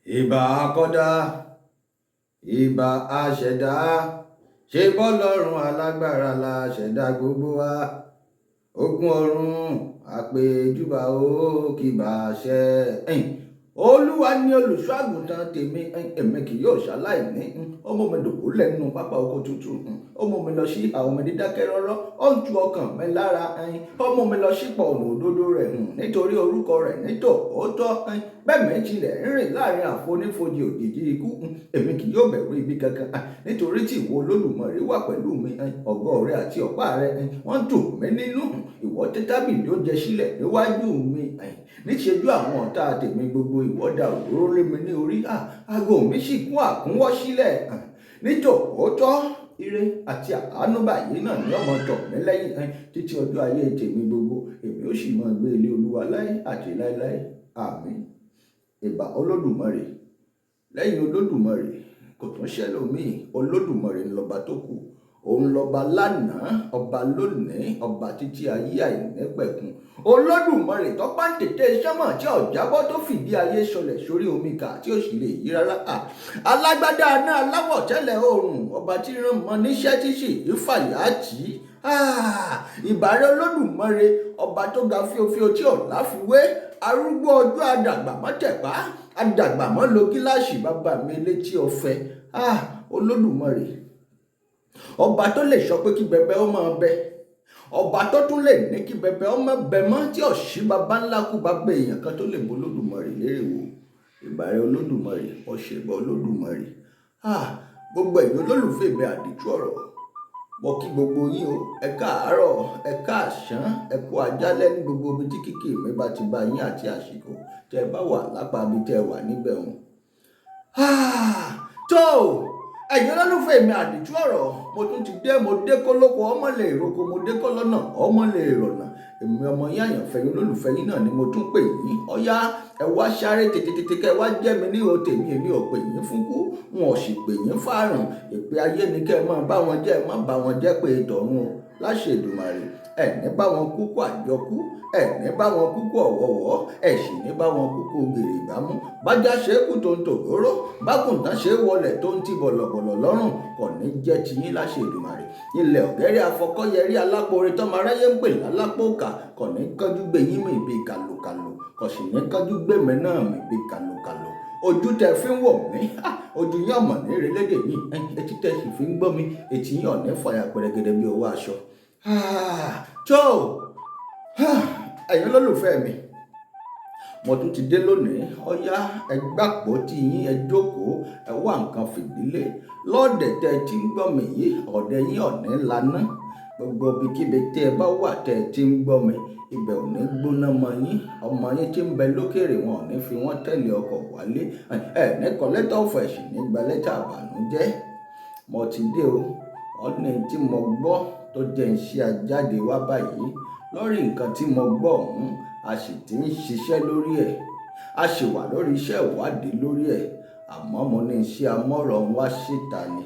Ìbà akọ́dá, ìbà aṣẹ̀dá, ṣe bọ́lọ́run alágbára la ṣẹ̀dá gbogbo wa. Ogun ọ̀run àpèjúbà ó kì bá ṣẹ. Olúwa ni olùṣọ́ àgùntàn tèmi, èmi kì yóò ṣaláìní. Ó mú mi dùbúlẹ̀ nínú pápá oko tútù. Ó mú mi lọ sí ìhà omi dídákẹ́ rọ́rọ́. Ó ń tu ọkàn mi lára. Ó mú mi lọ sípò ọ̀nà òdodo rẹ̀, nítorí orúkọ rẹ̀ nítòótọ́. Bẹ́ẹ̀ mi tilẹ̀ ń rìn láàrin àfonífojì òjìji ikú, èmi kì yóò bẹ̀rù ibi kankan, nítorí tí ìwọ Olódùmarè wà pẹ̀lú mi. Ọ̀gọ rẹ àti ọ̀pá rẹ, wọ́n tù mí nínú. Ìwọ tẹ́ tábìlì oúnjẹ sílẹ̀ níwájú mi níṣojú àwọn ọ̀tá tèmi gbogbo. Ìwọ da òróró lé mi ní orí, ago mi sì kún àkúnwọ́ sílẹ̀. Nítòótọ́, ire àti àánú báyìí náà ni ọmọ tọ̀ mí lẹ́yìn títí ọjọ́ ayé tèmi gbogbo. Èmi ó sì máa gbé ilé Olúwa láé àti láéláé. Àmín. Ìbà Olódùmarè. Lẹ́yìn Olódùmarè kò tún ṣẹlòmíì. Olódùmarè ńlọba tó kù. Òun lọba lánàá, ọba lónìí, ọba títí ayé àìnípẹ̀kun. Olódùmarè tó bá ń tètè sánmọ̀ tí ọ̀jábọ́, tó fìdí ayé sọlẹ̀ sórí omi kà tí ó sì lè yí rárá. Alágbádá náà, aláwọ̀ tẹ́lẹ̀ oòrùn, ọba tí rán mọ níṣẹ́ tí sì ìfàyà tì í. Ìbàrẹ̀ Olódùmarè, ọba tó ga fíofío tí ò láfiwé, arúgbó ọjọ́, àdàgbà mọ́ tẹ̀pá, àdàgbà mọ́ lo gíláàsì, bàbá mi létí ọ̀fẹ́. Olódùmarè, ọba tó lè sọ pé kí bẹbẹ ó máa bẹ, ọba tó tún lè ní kí bẹbẹ ó máa bẹ mọ́, tí ọ̀sí baba ńlá kú bàbá èèyàn kan tó lè bọ́ Olódùmarè lérè wò. Ìbàrẹ̀ Olódùmarè, ọ̀ṣẹ̀bọ̀ Olódùmarè. Gbogbo ẹ̀yin olólùfẹ́ mi àdìtú ọ̀rọ̀, mo kí gbogbo yín o. Ẹ káàárọ̀, ẹ káàsán, ẹ kú àjálẹ́ ní gbogbo ibi tí kíkì mi bá ti bá yín àti àsìkò tẹ́ ẹ bá wà lápá ibi tẹ́ ẹ wà níbẹ̀ hùn. Tó ẹ̀yin olólùfẹ́ mi àdìtú ọ̀rọ̀, mo tún ti dé. Mo dé kólókó ọmọ lè roko, mo dé kólọ́nà ọmọ lè rọ̀nà. Èmi ọmọ yín àyànfẹ́ yín, olólùfẹ́ yín náà ni mo tún pè yín. Ọ̀yá, ẹ wá sáré tètè kẹ́ ẹ wá jẹ́ mi ní o tèmi. Èmi ò pè yín fún kú, wọn ò sì pè yín fárùn. Ìpè ayé ni kẹ́ ẹ máa bá wọn jẹ́, ẹ má bá wọn jẹ́ pé tọ̀run o. Láṣẹ Èdùmàrè, ẹ ní bá wọn kúkú àjọkú, ẹ ní bá wọn kúkú ọ̀wọ̀wọ́, ẹ sì ní bá wọn kúkú gèrè ìgbámú. Bájá ṣe é kú tó ń tògóró, bágùntàn ṣe é wọlẹ̀ tó ń ti bọ̀lọ̀bọ̀lọ̀ lọ́rùn, kò ní jẹ́ tiyín láṣẹ Èdùmàrè. Ilẹ̀ ọ̀gẹ́rẹ́ afọkọ́yẹrí alápòore tọ́mọ aráyé ń pè lálápòkà kò ní kánjú gbé yín mì bíi kàlòkàlò, kò sì ní kánjú gbé mi náà mì bíi kàlòkàlò. Ojú tẹ fi ń wò mí, ojú yín ọmọ ní ìrẹ̀lẹ́dẹ̀ yìí. Etí tẹ sì fi ń gbọ́ mi, etí yín ọ̀ní fàyà pẹ̀rẹ̀gẹ̀dẹ̀ bí owó aṣọ. Tó ẹ̀yin olólùfẹ́ mi, mo tún ti dé lónìí. Ọ̀yá, ẹ gbàpọ̀ tí yín, ẹ jókòó, ẹ wá nǹkan fìdílé. Lọ́ọ̀dẹ̀ tẹ́ ẹ ti ń gbọ́ mi yìí, ọ̀dẹ̀ yín ọ̀ní laná. Gbogbo ibikíbi tẹ́ ẹ bá wà tẹ́ ẹ ti ń gbọ́ mi, ibẹ̀ ò ní gbóná mọ́ yín. Ọmọ yín tí ń bẹ lókèrè, wọn ò ní fi wọ́n tẹ̀lé ọkọ̀ wálé. Ẹ ní kọ lẹ́tà ọ̀fọ̀, ẹ̀sìn ní gba lẹ́tà àbànújẹ́. Mo ti dé o. Ọ̀nà tí mo gbọ́ tó jẹ́ ń ṣe àjáde wá báyìí lórí nǹkan tí mo gbọ́ ọ̀hún, a sì ti ń ṣiṣẹ́ lórí ẹ̀, a sì wà lórí iṣẹ́ ìwádìí lórí ẹ̀, àmọ́ mo ní iṣẹ́ amọ́rọ̀ ń wá síta ni.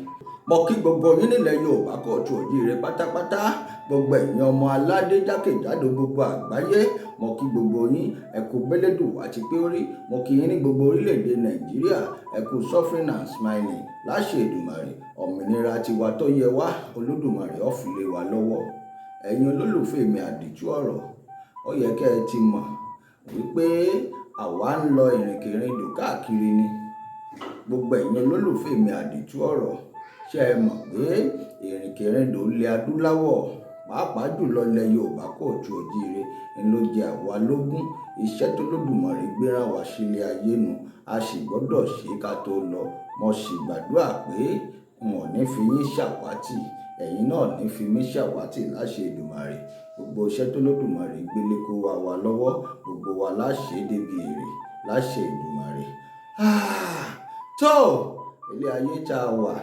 Mo kí gbogbo yín nílẹ̀ Yorùbá kóòtù òjíire pátápátá, gbogbo ẹ̀yin ọmọ aládé jákèjádò gbogbo àgbáyé. Mo kí gbogbo yín, ẹ kú bẹ́lẹ́dù àti pé ó rí. Mo kí yín ní gbogbo orílẹ̀-èdè Nàìjíríà, ẹ kú suffering and smiling. Láṣẹ Èdùmàrè, òmìnira tiwa tó yẹ wá, Olódùmarè ó fi lé wa lọ́wọ́. Ẹ̀yin olólùfẹ́ mi àdìtú ọ̀rọ̀, ó yẹ kẹ́ ẹ ti mọ̀ wípé àwa ń lọ ìrìnkèrindò káàkiri ni. Gbogbo ẹ̀yin olólùfẹ́ mi àdìtú ọ̀rọ̀, ṣé ẹ mọ̀ pé ìrìnkèrindò ilẹ̀ adúláwọ̀, pàápàá jùlọ ilẹ̀ Yorùbá kóòtù òjíire, ń ló jẹ àwa lógún? Iṣẹ́ tó Lódùmarè gbéra wá sílé ayé nu, a sì gbọ́dọ̀ ṣe ká tó lọ. Mo sì gbàdúrà pé n ò ní fi yín ṣàwátì, ẹ̀yin náà ní fi mí ṣàwátì láṣẹ Èdùmàrè. Gbogbo iṣẹ́ tó Lódùmarè gbélé kó wa wá lọ́wọ́, gbogbo wa láṣẹ débi èrè láṣẹ Èdùmàrè. Tó ilé ayé tá a wà,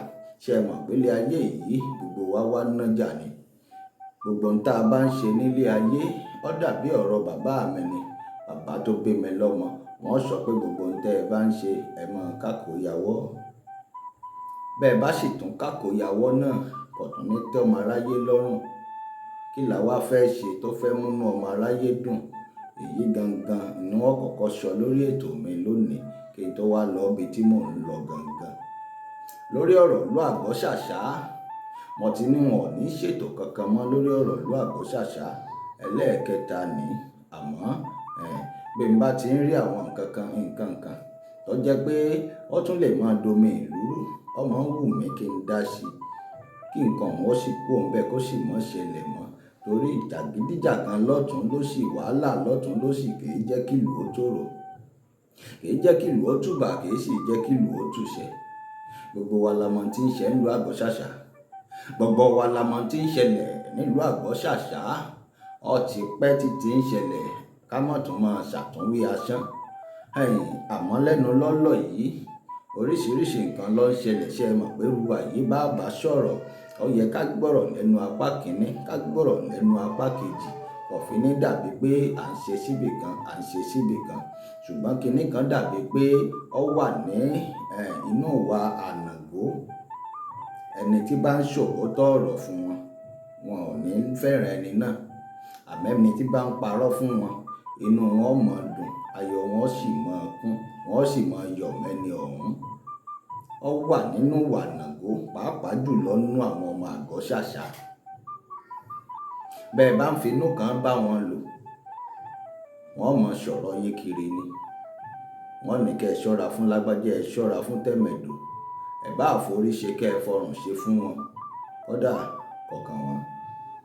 ṣe mọ̀ pé ilé ayé yìí, gbogbo wa wá nájà ni. Gbogbo ohun tá a bá ń ṣe nílé ayé, ó dàbí ọ̀rọ̀ bàbá mi ni, bàbá tó bí mi lọ́mọ. Wọ́n sọ pé gbogbo ohun tẹ́ ẹ bá ń ṣe, ẹ máa kákòyàwó. Bẹ́ẹ̀ bá sì tún kákòyàwó náà, kò tún ní tẹ́ ọmọ aráyé lọ́rùn. Kí la wá fẹ́ ṣe tó fẹ́ múnú ọmọ aráyé dùn? Èyí gangan ni wọ́n kọ́kọ́ sọ lórí ètò mi lónìí. Kí n tó wá lọ ibi tí mò ń lọ gangan lórí ọ̀rọ̀ ìlú Àgọ́ Ṣàṣà, mo ti ní wọn ò ní ṣètò kankan mọ́ lórí ọ̀rọ̀ ìlú Àgọ́ Ṣàṣà. Ẹlẹ́ẹ̀kẹta ní, àmọ́ bí n bá ti ń rí àwọn nǹkan kan nǹkan kan tó jẹ́ pé ó tún lè máa domi ìlú rú, ó máa ń wù mí kí n dá sí i, kí nǹkan òun ó sì kú òun bẹ́ẹ̀ kó sì má ṣẹlẹ̀ mọ́. Torí jàgídíjàgan lọ́tùn ló sì, wàhálà lọ́tùn ló sì, kì í jẹ́ kí ìlú ó tòrò, kì í jẹ́ kí ìlú ó tùbà, kì í sì jẹ́ kí ìlú ó tùṣẹ. Gbogbo wa la mọ̀ tí ń ṣe nílùú Àgọ́ Ṣàṣà. Gbogbo wa la mọ̀ tí ń ṣẹlẹ̀ nílùú Àgọ́ Ṣàṣà. Ó ti pẹ́ títí ń ṣẹlẹ̀, ká mọ̀ tún máa ṣàtúnwí asán. Àmọ́ lẹ́nu lọ́lọ́ yìí, oríṣiríṣi nǹkan ló ń ṣẹlẹ̀. Ṣé ẹ mọ̀ pé irú àyè bá bá sọ̀rọ̀, ó yẹ ká gbọ́rọ̀ lẹ́nu apá kìíní, ká gbọ́rọ̀ lẹ́nu apá kejì. Kò fi ní dàbí pé à ń ṣe síbi kan, à ń ṣe síbi kan. Ṣùgbọ́n kíní kan dàbí pé ó wà ní inú wa ànàgó. Ẹni tí bá ń ṣòótọ́ ọ̀rọ̀ fún wọn, wọn ò ní fẹ́ràn ẹni náà. Àmọ́ ẹni tí bá ń parọ́ fún wọn, inú wọn ó máa dùn, ayọ̀ wọn sì máa kún, wọ́n sì máa yọ̀ mẹ́ni ọ̀hún. Ó wà nínú ìwà ànàgó, pàápàá jùlọ nínú àwọn ọmọ Àgọ́ Ṣàṣà. Bẹ́ẹ̀ bá ń fi inú kan bá wọn lò, wọ́n máa sọ̀rọ̀ yín kiri ni. Wọ́n ní kí ẹ ṣọ́ra fún lágbájá, ẹ ṣọ́ra fún tẹ̀mẹ̀dò. Ẹ bá àforí ṣe kí ẹ fọrùn ṣe fún wọn. Kódà kọ̀ọ̀kan wọn,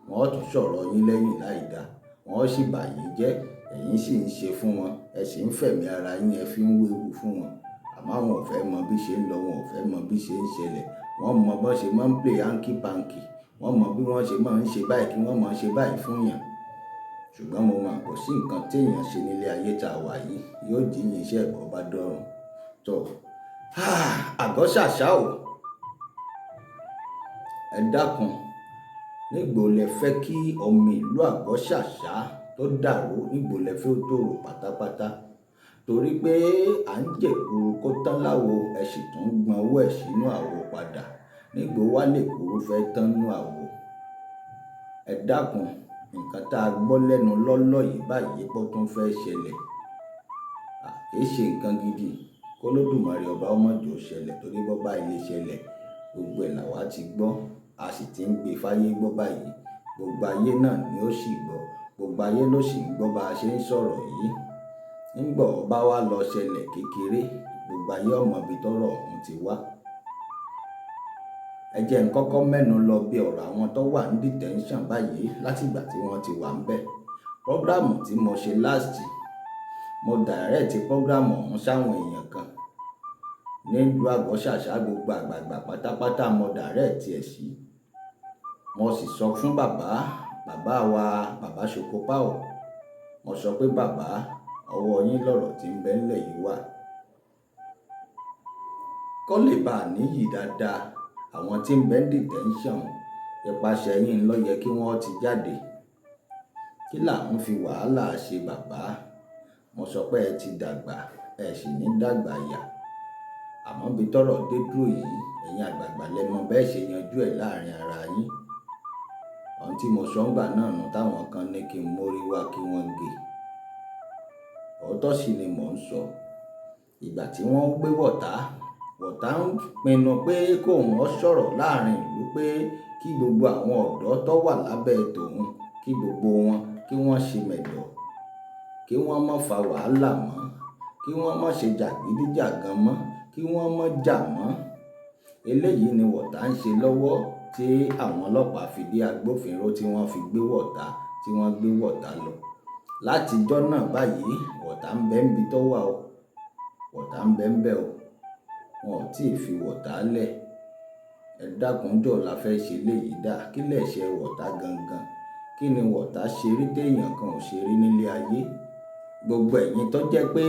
wọ́n ó tún sọ̀rọ̀ yín lẹ́yìn láìda. Wọ́n ó sì bà yín jẹ́, ẹ̀yin sì ń ṣe fún wọn, ẹ sì ń fẹ̀mí ara yín, ẹ fi ń wéwu fún wọn. Àmọ́ àwọn ò fẹ́ mọ bí ṣe ń lọ, wọn ò fẹ́ mọ bí ṣe ń ṣẹlẹ̀. Wọ́n mọ bó ṣe máa ń play hanky panky. Wọ́n mọ bí wọ́n ṣe máa ń ṣe báyìí kí wọ́n máa ṣe báyìí fún yàn. Ṣùgbọ́n mo mọ̀ kò sí nǹkan tí èèyàn ṣe nílé ayé tá a wà yìí yóò jíyìn iṣẹ́ ẹ̀bọ̀ bá dọ̀run. Tó, Àgọ́ Ṣàṣà o. Ẹ dákun, nígbò lẹ fẹ́ kí ọmọ ìlú Àgọ́ Ṣàṣà tó dàrú, nígbò lẹ fẹ́ ó tòrò pátápátá. Torí pé à ń jẹ̀kuru kó tán láwo, ẹ sì tún gbọn owó ẹ̀ sínú àwo padà. Nígbò wá lè kuru fẹ́ tán nú àwo. Ẹ dákun, nǹkan tá a gbọ́ lẹ́nu lọ́lọ́ yìí báyìí pé ó tún fẹ́ ṣẹlẹ̀. Kì í ṣe nǹkan gidi. Kó Olódùmarè ọba ó má jẹ́ ó ṣẹlẹ̀, torí bó bá ilé ṣẹlẹ̀, gbogbo ẹ̀ làwa ti gbọ́. A sì ti ń gbé fáyé gbọ́ báyìí. Gbogbo ayé náà ni ó sì gbọ́. Gbogbo ayé ló sì ń gbọ́ bá a ṣe ń sọ̀rọ̀ yìí. Nígbà ó bá wá lọ ṣẹlẹ̀ kékeré, gbogbo ayé ó mọ ibi tọ́rọ̀ ọ̀hún ti wá. Ẹ jẹ́ n kọ́kọ́ mẹ́nu lọ bí ọ̀rọ̀ àwọn tó wà ní detention báyìí láti ìgbà tí wọ́n ti wà ńbẹ̀. Program tí mo ṣe last, mo direct program ọ̀hún sáwọn èèyàn kan nílùú Àgọ́ Ṣàṣà. Gbogbo àgbààgbà pátápátá mo direct ẹ̀ sí. Mo sì sọ fún bàbá, bàbá wa, bàbá Ṣokopá o. Mo sọ pé bàbá, ọwọ́ yín lọ̀rọ̀ tí ń bẹ ńlẹ̀ yìí wà. Kó lè bá níyì dáadáa, àwọn tí ń bẹ ní detention, ipasẹ̀ yín ló yẹ kí wọ́n ti jáde. Kí là ń fi wàhálà ṣe bàbá? Mo sọ pé ẹ ti dàgbà, ẹ sì ní dàgbà yà. Àmọ́ bí tọ́rọ̀ dé dúró yìí, ẹ̀yin àgbààgbà lẹ mọ̀ bẹ́ẹ̀ ṣe yanjú ẹ̀ láàrin ara yín. Ohun tí mo sọ ńgbà náà nù táwọn kan ní kí n mórí wá kí wọ́n gé. Òótọ́ sì ni mò ń sọ. Ìgbà tí wọ́n gbé wọ̀tá, wọ̀tá ń pinnu pé kó òun ó sọ̀rọ̀ láàrin ìlú pé kí gbogbo àwọn ọ̀dọ́ tó wà lábẹ́ tòun, kí gbogbo wọn kí wọ́n ṣe mẹ̀dọ̀, kí wọ́n má fa wàhálà mọ́, kí wọ́n má ṣe jàgídíjàgan mọ́, kí wọ́n má jà mọ́. Eléyìí ni wọ̀tá ń ṣe lọ́wọ́ tí àwọn ọlọ́pàá fi dé agbófinró tí wọ́n fi gbé wọ̀tá, tí wọ́n gbé wọ̀tá lọ. Láti ìjọ́ náà báyìí, wọ̀tá ń bẹ níbi tó wà o. Wọ̀tá ń bẹ ńbẹ̀ o. Wọn ò tí ì fi wọ̀tá lẹ̀. Ẹ dákun, jọ̀ la fẹ́ ṣe léyìí dá. Kí lẹ̀ ṣe wọ̀tá gangan? Kí ni wọ̀tá ṣe rí tí èèyàn kan ò ṣe rí nílé ayé? Gbogbo ẹ̀yin tó jẹ́ pé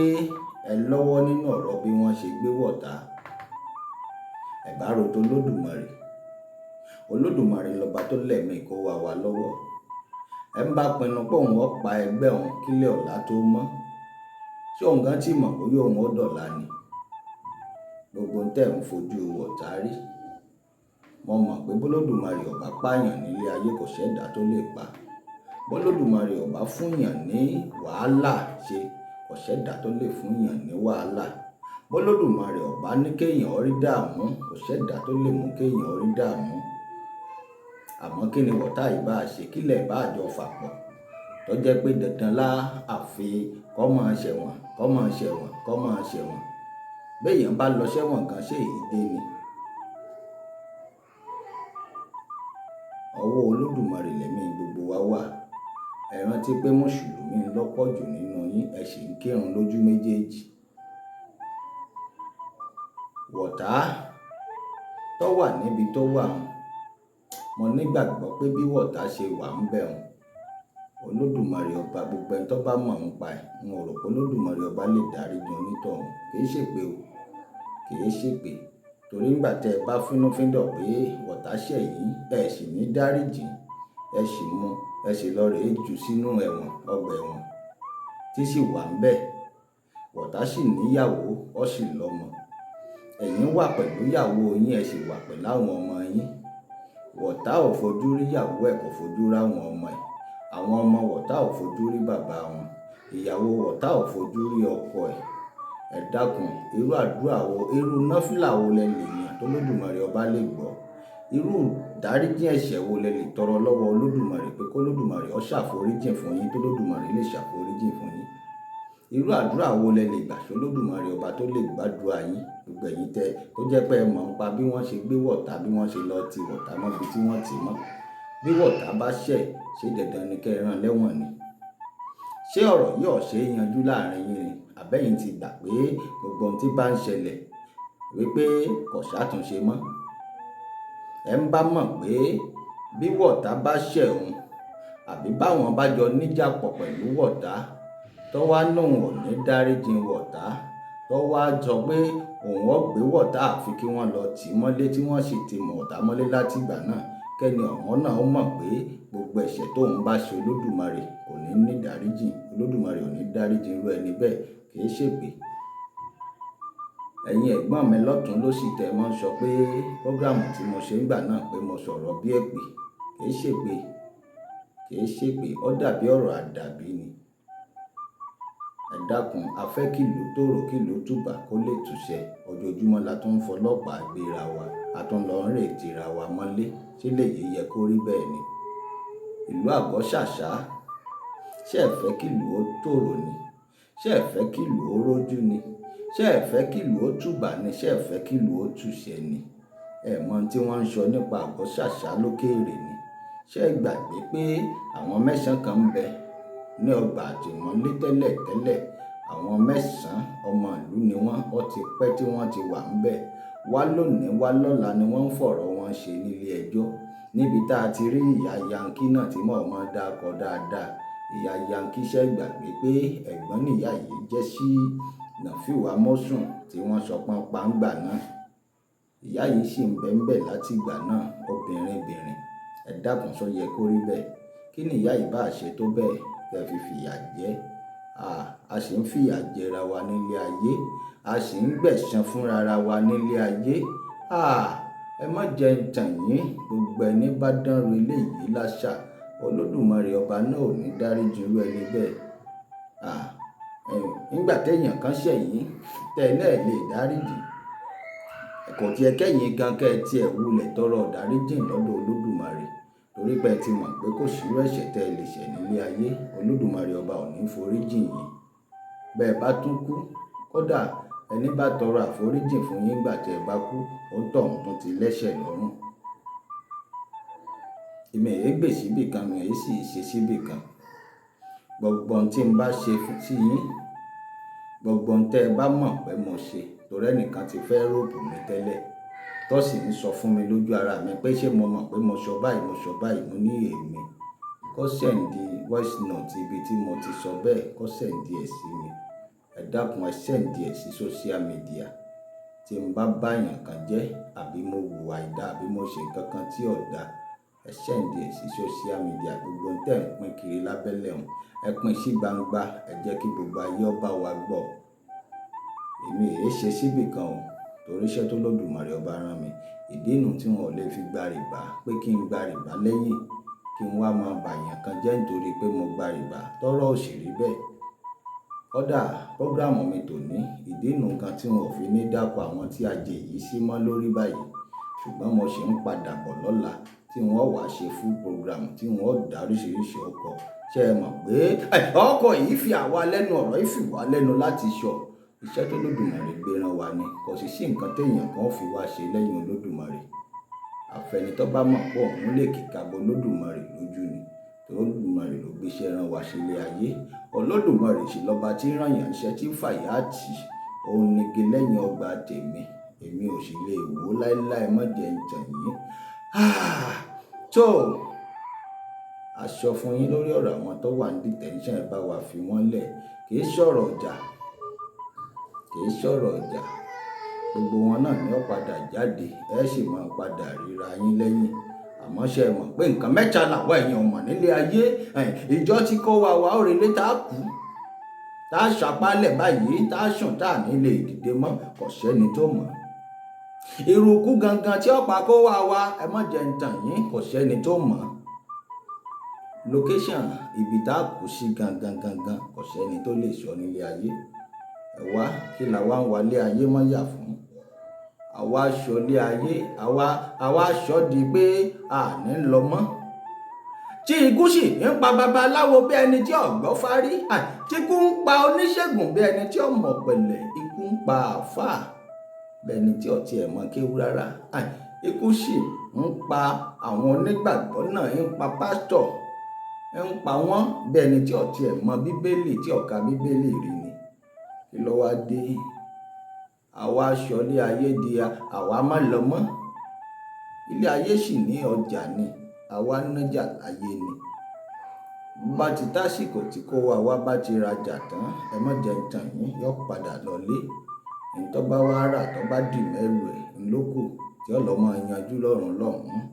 ẹ lọ́wọ́ nínú ọ̀rọ̀ bí wọ́n ṣe gbé wọ̀tá, ẹ bá ro tó Olódùmarè. Olódùmarè lọba tó lẹ̀mí kó wa wá lọ́wọ́. Ẹ ń bá pinnu pé òun ó pa ẹgbẹ́ òun kílẹ̀ ọ̀la tó mọ́. Ṣé òun gan tí mọ̀ bóyá òun ó dọ̀la ni? Gbogbo ohun tẹ́ ń fojú wọ̀tá rí. Mo mọ̀ pé bólódùmarè ò bá pààyàn nílé ayé, kò ṣẹ̀dá tó lè pa. Bólódùmarè ò bá fún yàn ní wàhálà ṣe, kò ṣẹ̀dá tó lè fún yàn ní wàhálà. Bólódùmarè ọba ní kéèyàn rí dààmú, kò sẹ́dá tó lè mú kéèyàn rí dààmú. Àmọ́ kí ni wọ̀tá yìí bá ṣe, kílẹ̀ bá jọ fàpọ̀ tó jẹ́ pé dandan lá àfi kọ́ máa ṣẹ̀wọ̀n, kọ́ máa ṣẹ̀wọ̀n, kọ́ máa ṣẹ̀wọ̀n. Béèyàn bá lọ sẹ́wọ̀n gan, ṣé èyí dé ni? Ọwọ́ Olódùmarè lẹ̀mí gbogbo wa wà. Ẹ rántí pé Mùsùlùmí ń lọ́pọ̀ jù nínú yín, ẹ sì ń kírun lójú méjèèjì. Wọ̀tá tó wà níbi tó wà ń, mo nígbàgbọ́ pé bí wọ̀tá ṣe wà ń bẹ̀ ń, Olódùmarè ọba gbogbo ẹni tó bá mọ̀ ń pa ẹ̀, n ò rò pé Olódùmarè ọba lè dáríjì onítọ̀hún. Kì í ṣèpè o, kì í ṣèpè. Torí nígbà tí ẹ bá fínúfíndọ̀ pé wọ̀tá ṣẹ̀ yín, ẹ sì ní dáríjì, ẹ sì mú, ẹ sì lọ rèé jù sínú ẹ̀wọ̀n, ọgbà ẹ̀wọ̀n tí sì wà ń bẹ̀. Wọ̀tá sì níyàwó, ó sì lọ́mọ. Ẹ̀yin wà pẹ̀lú ìyàwó yín, ẹ sì wà pẹ̀lú àwọn ọmọ yín. Wọ̀tá ò fojú rí ìyàwó ẹ̀, kò fojú rí àwọn ọmọ ẹ̀. Àwọn ọmọ wọ̀tá ò fojú rí bàbá wọn. Ìyàwó wọ̀tá ò fojú rí ọkọ ẹ̀. Ẹ dákun, irú àdúrà wo, irú náfìlà wo lẹ lè yàn tó Olódùmarè ọba lè gbọ́? Irú ìdáríjì ẹ̀ṣẹ̀ wo lẹ lè tọrọ lọ́wọ́ Olódùmarè pé kó Olódùmarè ó ṣàforíjì fún yín, tó Olódùmarè lè ṣàforíjì fún yín? Irú àdúrà wo lẹ lè gbà sí Olódùmarè ọba tó lè gbàdúrà yín? Gbogbo ẹ̀yin tẹ tó jẹ́ pé ẹ mọ̀ ń pa bí wọ́n ṣe gbé wọ̀tá, bí wọ́n ṣe lọ ti wọ̀tá mọ́ ibi tí wọ́n ti mọ́. Bí wọ̀tá bá ṣẹ̀, ṣé dandan ni kí ẹ rán lẹ́wọ̀n ni? Ṣé ọ̀rọ̀ yìí ò ṣe é yanjú láàrin yín ni? Àbẹ́yìn ti gbà pé gbogbo ohun tí bá ń ṣẹlẹ̀ wípé kò ṣàtúnṣe mọ́. Ẹ ń bá mọ̀ pé bí wọ̀tá bá ṣẹ̀ òun, àbí báwọn bá jọ níjà pọ̀ pẹ̀lú wọ̀tá, tó wá lóun ò ní dáríjì wọ̀tá, tó wá sọ pé òun ó gbé wọ̀tá àfi kí wọ́n lọ tì mọ́lé tí wọ́n sì ti mọ̀ wọ̀tá mọ́lé láti ìgbà náà. Kẹ́ni ọ̀hún náà ó mọ̀ pé gbogbo ẹ̀ṣẹ̀ tóun bá ṣe Olódùmarè kò ní ní dáríjì. Olódùmarè ò ní dáríjì irú ẹni bẹ́ẹ̀, kì í ṣèpè. Ẹ̀yin ẹ̀gbọ́n mi lọ́tùn ló sì tẹ̀ mọ́ ń sọ pé prógrámù tí mo ṣe ńgbà náà pé mo sọ̀rọ̀ bí èpè, kì í ṣèpè, kì í ṣèpè, ó dàbí ọ̀rọ̀ àdàbí ni. Ẹ dákun, a fẹ́ kí ìlú tòrò, kí ìlú tùbà kó lè túṣẹ. Ojoojúmọ́ la tún ń fọlọ́pàá gbéra wa, a tún lọ ń rè tira wa mọ́lé. Ṣé lèyí yẹ kó rí bẹ́ẹ̀ ni? Ìlú Àgọ́ Ṣàṣà, ṣé ẹ fẹ́ kí ìlú ó tòrò ni? Ṣé ẹ fẹ́ kí ìlú ó rójú ni? Ṣé ẹ fẹ́ kí ìlú ó tùbà ni? Ṣé ẹ fẹ́ kí ìlú ó túṣẹ ni? Ẹ mọ̀ ohun tí wọ́n ń sọ nípa Àgọ́ Ṣàṣà lókèèrè ni. Ṣé ẹ gbàgbé pé àwọn mẹ́sàn-án kan ń bẹ ní ọgbà àtìmọ́lé tẹ́lẹ̀ tẹ́lẹ̀? Àwọn mẹ́sàn-án ọmọ ìlú ni wọ́n, ó ti pẹ́ tí wọ́n ti wà ń bẹ̀. Wá lónìí, wá lọ́la ni wọ́n ń fọ̀rọ̀ wọn ṣe nílé ẹjọ́. Níbi tá a ti rí ìyá Yankí náà tí mò ń mọ̀ dákọ dáadáa. Ìyá Yankí ṣẹ̀ gbàgbé pé ẹ̀gbọ́n nìyá yìí jẹ́ sí Nàfíù Amósùn tí wọ́n sọ pọ́n pa ńgbà náà. Ìyá yìí sì ń bẹ ń bẹ̀ láti ìgbà náà, obìnrin bìnrin. Ẹ dákun, ṣó yẹ kó rí bẹ́ẹ̀? Kí ni ìyá yìí bá ṣe tó bẹ́ẹ̀ kí ẹ fi fìyà jẹ? A sì ń fìyà jẹra wa nílé ayé. A sì ń gbẹ̀san fúnra ra wa nílé ayé. Ẹ má jẹ ń tàn yín, gbogbo ẹni bá dánru eléyìí láṣà, Olódùmarè ọba náà ò ní dáríjì irú ẹni bẹ́ẹ̀. Nígbà téèyàn kan ṣẹ̀ yín, tẹ́ ẹ náà lè dáríjì. Kò tiẹ̀ kẹ́yìn gan kẹ́ ẹ tiẹ̀ wulẹ̀ tọrọ ìdáríjì lọ́dọ̀ Olódùmarè. Torí pé ẹ ti mọ̀ pé kò sí irú ẹ̀ṣẹ̀ tẹ́ ẹ lè ṣẹ̀ nílé ayé, Olódùmarè ọba ò ní foríjì yín. Bẹ́ẹ̀ bá tún kú, kódà ẹni bá tọrọ àforíjì fún yín nígbà tí ẹ bá kú, òǹtọ̀hún tún ti lẹ́ṣẹ̀ lọ́rùn. Èmi èé gbè síbì kan, mi èé sì ṣe síbì kan. Gbogbo ohun tí ń bá ṣe sí yín, gbogbo ohun tí ẹ bá mọ̀ pé mo ṣe, torí ẹnìkan ti fẹ́ ròbù mi tẹ́lẹ̀, tó sì ń sọ fún mi lójú ara mi pé ṣé mo mọ̀ pé mo sọ báyìí, mo sọ báyìí, mo ní èmi. Kó send voice note ibi tí mo ti sọ bẹ́ẹ̀, kó send ẹ̀ sí mi. Ẹ dákun, ẹ send ẹ̀ sí social media. Tí ń bá bá èèyàn kan jẹ́, àbí mo wùwà àìda, àbí mo ṣe nǹkan kan tí ò da, ẹ send ẹ̀ sí social media. Gbogbo ohun tí ẹ̀ ń pín kiri lábẹ́lẹ̀ òun, ẹ pín sí gbangba, ẹ jẹ́ kí gbogbo ayé ó bá wa gbọ́. Èmi èé ṣe síbì kan o, torí iṣẹ́ tó Olódùmarè ọba rán mi. Ìdí nù tí wọn ò lè fi gba rìbá pé kí n gba rìbá lẹ́yìn, kí n wá máa bá èèyàn kan jẹ́ nítorí pé mo gba rìbá. Tọ́rọ̀ ò sì rí bẹ́ẹ̀. Kódà program mi tòní, ìdí nù gan tí wọn ò fi ní dáko àwọn tí ajé yìí sí mọ́ lórí báyìí. Ṣùgbọ́n mo sì ń padà bọ̀ lọ́la tí wọ́n wá ṣe full program tí wọ́n dá oríṣiríṣi ọkọ̀. Ṣé ẹ mọ̀ pé ọkọ̀ yìí fi àwa lẹ́nu, ọ̀rọ̀ yìí fi wá lẹ́nu láti sọ. Iṣẹ́ tó Olódùmarè gbé rán wa ni. Kò sì sí nǹkan tí èèyàn kan ó fi wá ṣe lẹ́yìn Olódùmarè. Àfẹni tó bá mọ̀ pé òun lè kíka bo Olódùmarè lójú ni. Torí Olódùmarè ló gbé iṣẹ́ rán wa ṣe ilé ayé. Olódùmarè sì lọba tí ń rán èèyàn iṣẹ́ tí ń fàyà tì. Òun nigi lẹ́yìn ọgbà tèmi. Èmi ò sì lè wò láíláí mọ́ jẹ ń tàn yín. Tó, a sọ fún yín lórí ọ̀rọ̀ àwọn tó wà ní detention, ẹ bá wa fi wọ́n lẹ̀. Kì í sọ̀rọ̀ ọjà. Kì í sọ̀rọ̀ ọjà. Gbogbo wọn náà ni ó padà jáde. Ẹ sì máa padà ríra yín lẹ́yìn. Àmọ́ ṣé ẹ mọ̀ pé nǹkan mẹ́ta làwọn èèyàn mọ̀ nílé ayé. Ìjọ tí kó wa wá ó relé tá a kú. Tá a ṣàpálẹ̀ báyìí, tá a sùn, tá a ní lè dìde mọ́. Kò sẹ́ni tó mọ̀. Ìrùkù gangan tí ó pa kó wá wá, ẹ má jẹ ń tàn yín, kò sẹ́ni tó mọ̀. Location ibi tá a kú sí gangan gangan, kò sẹ́ni tó lè sọ nílé ayé. Ẹ wá, kí la wá ń wá lé ayé mọ́ yà fún? Àwa aṣọ lé ayé, àwa aṣọ di pé a ní lọ mọ́. Tí ikú sì ń pa babaláwo bí ẹni tí ò gbọ́ fárí, tí ikú ń pa oníṣègùn bí ẹni tí ò mọ̀ pẹ̀lẹ́, ikú ń pa àáfàá bí ẹni tí ò tiẹ̀ mọ̀ kéwú rárá. Ikú sì ń pa àwọn onígbàgbọ́ náà, ń pa pásítọ̀, ń pa wọ́n bí ẹni tí ò tiẹ̀ mọ̀ Bíbélì, tí ò ka Bíbélì rí ni. Kí ló wá dé? Àwa aṣọ ilé ayé di àwa má lọ mọ́. Ilé ayé sì ní ọjà ni, àwa nájà láyé ni. Bá ti tásìkò tí kó wa wá bá ti rajà tán, ẹ má jẹ ń tàn yín, yóò padà lọlé. Ẹni tó bá wá rà tó bá dì mẹ́rù ẹ̀ ńlókù tí ó lọ máa yanjú lọ́rùn lọ́hùn-ún,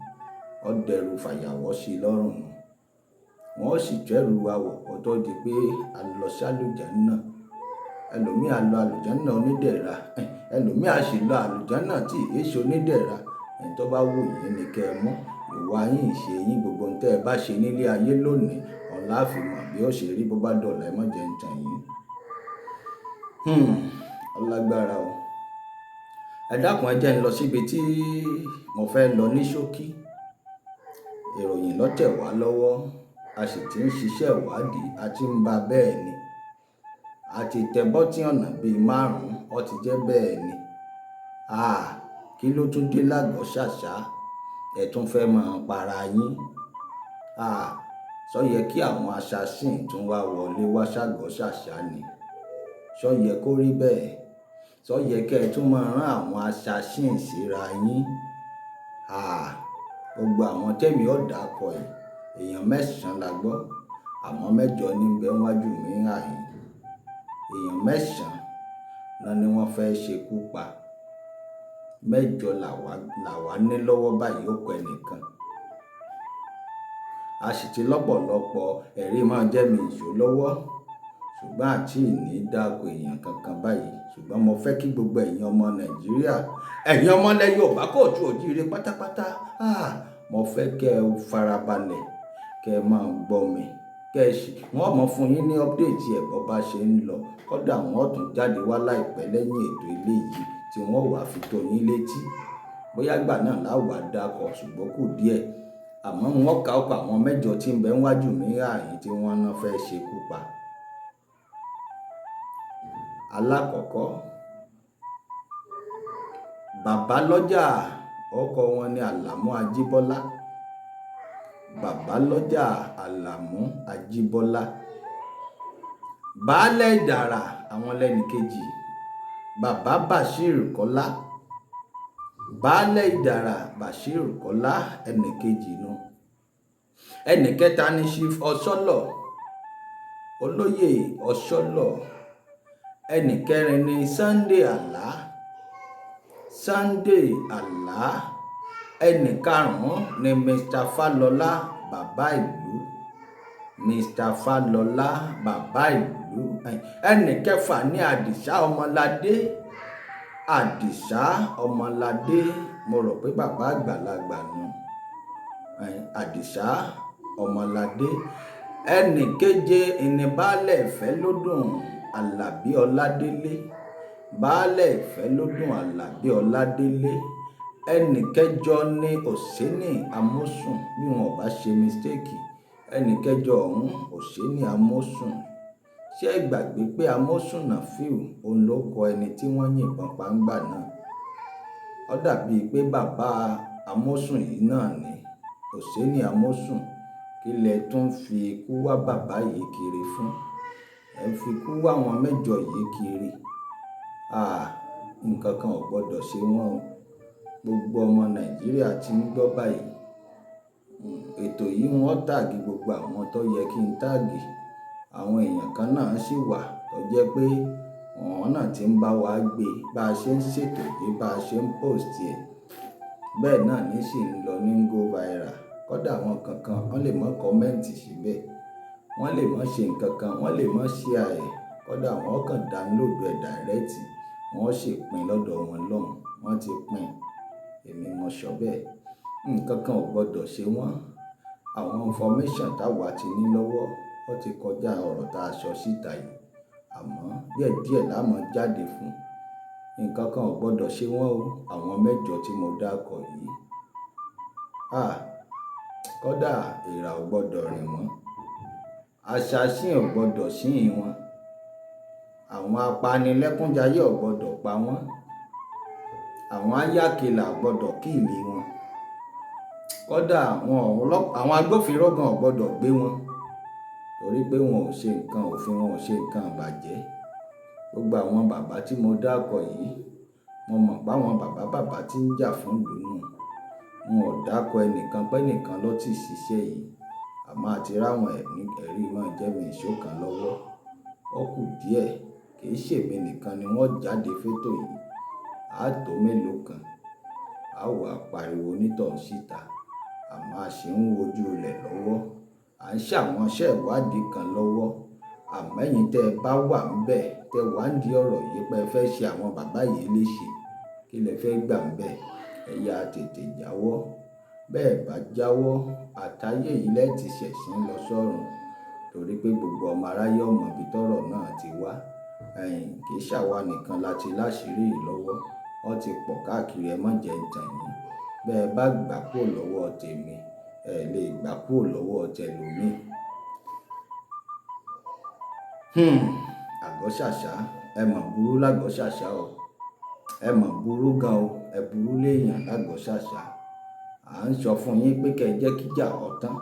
ó dẹrù fàyàwọ́ sí i lọ́rùn. Wọ́n sì jẹ́rù wa wọ̀ kó tó di pé a lọ sí àlùjánnà. Ẹlòmíì á lọ àlùjánnà onídẹ̀ra, ẹlòmíì á sì lọ àlùjánnà tí èso onídẹ̀ra. Ẹni tó bá wù yín ni kí ẹ mú. Ìwà yín, ìṣe yín, gbogbo ohun tí ẹ bá ṣe nílé ayé lónìí, òun la fi mọ̀ bí ó ṣe rí bó bá dọ̀la, ẹ má jẹ ń tàn yín. Ọlágbára o. Ẹ dákun, ẹ jẹ́ n lọ síbi tí mo fẹ́ lọ ní ṣókí. Ìròyìn ló tẹ̀ wá lọ́wọ́. A sì ti ń ṣiṣẹ́ ìwádìí, a ti ń ba bẹ́ẹ̀ ni. A ti tẹ bọ́tí ọ̀nà bí márùn-ún, ó ti jẹ́ bẹ́ẹ̀ ni. Kí ló tún dé lágọ̀ọ́ ṣàṣà? Ẹ tún fẹ́ máa para yín. Ṣó yẹ kí àwọn assassin tún wá wọlé wá ṣàgọ́ ṣàṣà ni? Ṣó yẹ kó rí bẹ́ẹ̀? Ṣó yẹ kí ẹ tún máa rán àwọn assassin síra yín? Gbogbo àwọn tẹ̀mí ó dàkọ ẹ̀, èèyàn mẹ́sàn-án la gbọ́, àmọ́ mẹ́jọ ní bẹ wájú mi ń àhín. Èèyàn mẹ́sàn-án náà ni wọ́n fẹ́ ṣekú pa. Mẹ́jọ làwá ní lọ́wọ́ báyìí, ó kọ ẹnìkan. A sì ti lọ́pọ̀lọ́pọ̀ ẹ̀rí máa jẹ́ mi ìṣó lọ́wọ́. Ṣùgbọ́n àti ìní dáko èèyàn kankan báyìí. Ṣùgbọ́n mo fẹ́ kí gbogbo ẹ̀yin ọmọ Nàìjíríà, ẹ̀yin ọmọ ilẹ̀ Yorùbá kóòtù òjíire pátápátá. Mo fẹ́ kí ẹ farabalẹ̀, kí ẹ máa gbọ́ mi, kí ẹ sì, wọ́n mọ̀ fún yín ní update ẹ̀ bó bá ṣe ń lọ. Kódà wọ́n tún jáde wá láìpẹ́ lẹ́yìn ètò eléyìí tí wọ́n wá fi tó yín létí. Bóyá ìgbà náà la wà dáko, ṣùgbọ́n kù díẹ̀. Àmọ́ wọ́n ka ọkọ̀ àwọn mẹ́jọ tí ń bẹ wájú mi àhín tí wọ́n náà fẹ́ ṣekú pa. Alákọ̀ọ́kọ́, bàbá lọ́jà, ọkọ wọn ni Àlàmú Ajíbọ́lá. Bàbá lọ́jà Àlàmú Ajíbọ́lá. Baálẹ̀ Ìdàrà, àwọn lẹ́ni kejì. Bàbá Bashir Kọ́lá. Baálẹ̀ Ìdàrà Bashir Kọ́lá, ẹni kejì nu. Ẹni kẹta ni Chief Ọ̀ṣọ́lọ̀, Olóyè Ọ̀ṣọ́lọ̀. Ẹni kẹrin ni Sunday Àlá. Sunday Àlá. Ẹni karùn-ún ni Mr. Fálọlá, bàbá ìlú. Mr. Fálọlá, bàbá ìlú. Ẹni kẹfà ni Àdìsá Ọmọládé. Àdìsá Ọmọládé, mo rò pé bàbá àgbàlagbà nù. Àdìsá Ọmọládé. Ẹni keje ìní Baálẹ̀ Ìfẹ́lódùn. Àlàbí Ọládélé, baálẹ̀ Ìfẹ́lódùn Àlàbí Ọládélé. Ẹnì kẹjọ ní Òsénì Amósùn, bí wọn ò bá ṣe mistake. Ẹnì kẹjọ ọ̀hún, Òsénì Amósùn. Ṣé ẹ gbàgbé pé Amósùn Nafiu òun ló kọ ẹni tí wọ́n yìnbọn pa ńgbà náà? Ó dàbíi pé bàbá Amósùn yìí náà ni Òsénì Amósùn. Kí lẹ tún fi ikú wá bàbá yìí kiri fún? Ẹ fi ikú wá àwọn mẹ́jọ yìí kiri. Ah, nǹkan kan ò gbọdọ̀ ṣe wọ́n o. Gbogbo ọmọ Nàìjíríà tí ń gbọ́ báyìí. Ètò yìí wọ́n tag gbogbo àwọn tó yẹ kí n tag. Àwọn èèyàn kan náà sì wà tó jẹ́ pé àwọn náà tí ń bá wa gbé bá ṣe ń ṣètò yìí, bá ṣe ń post ẹ̀. Bẹ́ẹ̀ náà ní sì ń lọ ní go viral. Kódà àwọn kankan wọ́n lè má comment síbẹ̀, wọ́n lè má ṣe nǹkan kan, wọ́n lè má share ẹ̀. Kódà wọ́n kàn download ẹ̀ direct, wọ́n sì pín lọ́dọ̀ wọn lọ́hùn. Wọ́n ti pín, èmi mo sọ bẹ́ẹ̀. Nǹkan kan ò gbọdọ̀ ṣe wọ́n. Àwọn information táwa ti ní lọ́wọ́, ó ti kọjá ọ̀rọ̀ tá a sọ síta yìí. Àmọ́ díẹ̀díẹ̀ la máa jáde fún. Nǹkan kan ò gbọdọ̀ ṣe wọ́n o. Àwọn mẹ́jọ tí mo dárúkọ yìí. Ah, kódà èèrà ò gbọdọ̀ rìn wọ́n. Assassin ò gbọdọ̀ sín wọn. Àwọn apanilẹ́kúnjayé ò gbọdọ̀ pa wọ́n. Àwọn ayákẹ́lá ò gbọdọ̀ kill wọn. Kódà àwọn agbófinró gan ò gbọdọ̀ gbé wọn. Torí pé wọn ò ṣe nǹkan òfin, wọn ò ṣe nǹkan ìbàjẹ́. Gbogbo àwọn bàbá tí mo dárúkọ yìí, mo mọ̀ pé àwọn bàbá bàbá tí ń jà fún ìlú nù. Wọn ò dárúkọ ẹnìkan pé ẹnìkan ló ti ṣiṣẹ́ yìí. Àmọ́ a ti rí àwọn ẹ̀rí máa jẹ́ mi ìṣó kan lọ́wọ́. Ó kù díẹ̀, kì í ṣe èmi nìkan ni wọ́n jáde fétò yìí. A tó mélòó kan, a wà pariwo onítọ̀hún síta. Àmọ́ a sì ń wojú rẹ̀ lọ́wọ́. À ń ṣàwọn iṣẹ́ ìwádìí kan lọ́wọ́. Àmọ́ ẹ̀yin tẹ bá wà níbẹ̀, tẹ wá ń di ọ̀rọ̀ yìí pé ẹ fẹ́ ṣe àwọn bàbá yìí léṣe, kí lẹ fẹ́ gbà níbẹ̀? Ẹ yá tètè jáwọ́. Bẹ́ẹ̀ bá jáwọ́, àtayé yìí lẹ ti ṣẹ̀sín lọ sọ́run. Torí pé gbogbo ọmọ aráyé ò mọ̀ bí tọ́rọ̀ náà ti wá. Ẹ̀yin kì í ṣàwà nìkan la ti láṣìírí yìí lọ́wọ́. Ó ti pọ̀ káàkiri, ẹ má jẹ ń tàn yín. Bẹ́ẹ̀ bá gbà kúrò lọ́wọ́ tèmi, ẹ lè gbà kúrò lọ́wọ́ tẹlòmíì. Àgọ́ ṣàṣà, ẹ mọ̀ burú lágọ́ ṣàṣà o. Ẹ mọ̀ burú gan o. Ẹ burú léèyàn lágọ́ ṣàṣà. À ń sọ fún yín pé kí ẹ jẹ́ kí ìjà ó tán,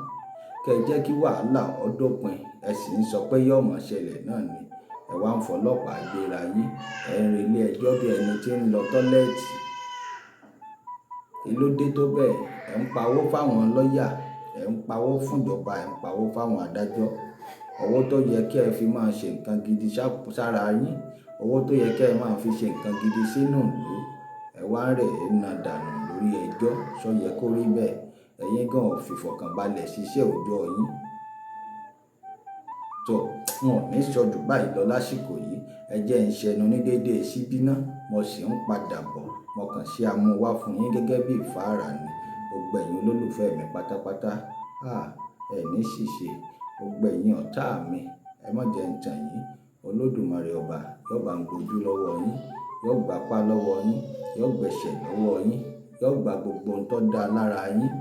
kí ẹ jẹ́ kí wàhálà ó dópin. Ẹ sì ń sọ pé yóò mọ̀ ṣẹlẹ̀ náà ni. Ẹ wá ń fọlọ́pàá gbéra yín. Ẹ ń relé ẹjọ́ bí ẹni tí ń lọ toilet. Kí ló dé tó bẹ́ẹ̀? Ẹ ń pa owó fáwọn lọ́yà, ẹ ń pa owó fún ìjọba, ẹ ń pa owó fáwọn adájọ́. Owó tó yẹ kí ẹ fi máa ṣe nǹkan gidi sára yín, owó tó yẹ kí ẹ máa fi ṣe nǹkan gidi sínú ìlú, ẹ wá ń rẹ̀ ẹ́ na dànù lórí ẹjọ́. Ṣó yẹ kó rí bẹ́ẹ̀? Ẹ̀yin gan ò fi ìfọ̀kànbalẹ̀ ṣiṣẹ́ òjọ́ yín. Tó, wọn ò ní sọ ju báyìí lọ lásìkò yìí. Ẹ jẹ́ ń ṣẹnu ní déédéé síbí náà. Mo sì ń padà bọ̀. Mo kàn ṣe àmúwá fún yín gẹ́gẹ́ bí ìfáàrà ni. Gbogbo ẹ̀yin olólùfẹ́ mi pátápátá. Ah, ẹ ní ṣìṣe. Gbogbo ẹ̀yin ọ̀tá mi, ẹ má jẹ ń tàn yín. Olódùmarè ọba yóò bá ń gbojú lọ́wọ́ yín, yóò gbà pá lọ́wọ́ yín, yóò gbẹ̀ṣẹ̀ lọ́wọ́ yín, yóò gba gbogbo ohun tó dá lára yín.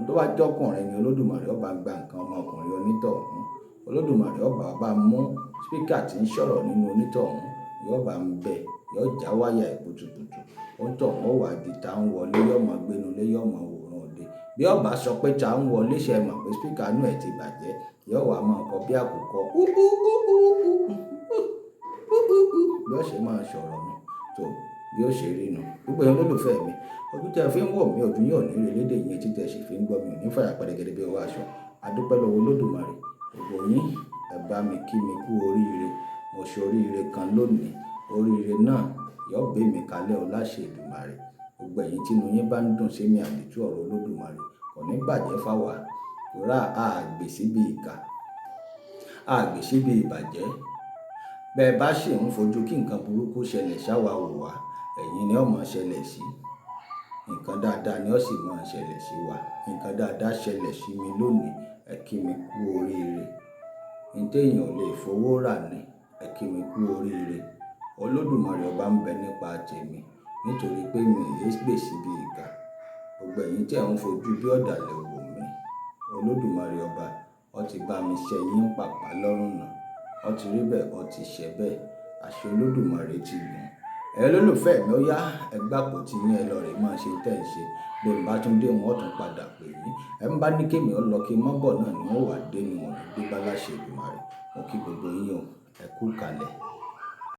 Tó bá jẹ́ ọkùnrin ni Olódùmarè ọba gba nǹkan ọmọkùnrin onítọ̀hún. Olódùmarè ọba bá mú speaker tí ń sọ̀rọ̀ nínú onítọ̀hún, yóò bá ń bẹ, yóò já wáyà ẹ̀ putuputu. Onítọ̀hún ó wá di ta ń wọlé, yóò mọ̀ gbénu lé, yóò mọ̀ wòran òde. Bí ó bá sọ pé ta ń wọlé, ṣé ẹ mọ̀ pé speaker inú ẹ̀ ti bàjẹ́, yóò wá máa kọ bí àkùkọ. Ú ú ú ú ú ú ú ú. Bí ó ṣe máa sọ̀rọ̀ nù. Tó, bí ó ṣe rí nù. Gbogbo ẹ̀yin olólùfẹ́ mi, ojú tí ẹ fi ń wò mí, ojú yín ò ní rí lédè yín, etí tí ẹ sì fi ń gbọ́ mi ò ní fàyà pẹ̀rẹ̀gẹ̀dẹ̀ bí ọwọ́ aṣọ. A dúpẹ́ lọ́wọ́ Olódùmarè. Gbogbo yín, ẹ bá mi kí mi kú oríire. Mo ṣe oríire kan lónìí. Oríire náà yóò gbé mi kalẹ̀ o láṣẹ Èdùmàrè. Gbogbo ẹ̀yin tí inú yín bá ń dùn sí mi àdìtú ọ̀rọ̀ Olódùmarè kò ní bàjẹ́ fáwa. Torí a gbè síbi ìkà, a gbè síbi ìbàjẹ́. Bẹ́ẹ̀ bá sì ń fojú kí nǹkan burúkú ṣẹlẹ̀ sáwa wò wá, ẹ̀yin ni ó máa ṣẹlẹ̀ sí. Nǹkan dáadáa ni ó sì máa ṣẹlẹ̀ sí wa. Nǹkan dáadáa ṣẹlẹ̀ sí mi lónìí. Ẹ kí mi kú oríire. Ohun tí èèyàn ò lè fowó rà ni. Ẹ kí mi kú oríire. Olódùmarè ọba ń bẹ nípa tèmi nítorí pé mi ò gbè síbi ìkà. Gbogbo ẹ̀yin tí ẹ̀ ń fojú bí ọ̀dàlẹ̀ wò mí, Olódùmarè ọba, ó ti bá mi ṣẹ́ yín pàpà lọ́rùn náà. Ó ti rí bẹ́ẹ̀, ó ti ṣẹ bẹ́ẹ̀. Àṣẹ Olódùmarè ti gùn. Ẹ̀yin olólùfẹ́ mi, ó yá, ẹ gbàpò tí yín, ẹ lọ rè máa ṣe tẹ́ ẹ ṣe. Bí n bá tún dé, wọn ó tún padà pè yín. Ẹ ń bá ní kémi ó lọ kí n má bọ̀ náà ni wọ́n wà dé ni wọ́n ní dé bá láṣẹ Èdùmàrè. Mo kí gbogbo yín o. Ẹ kú kalẹ̀.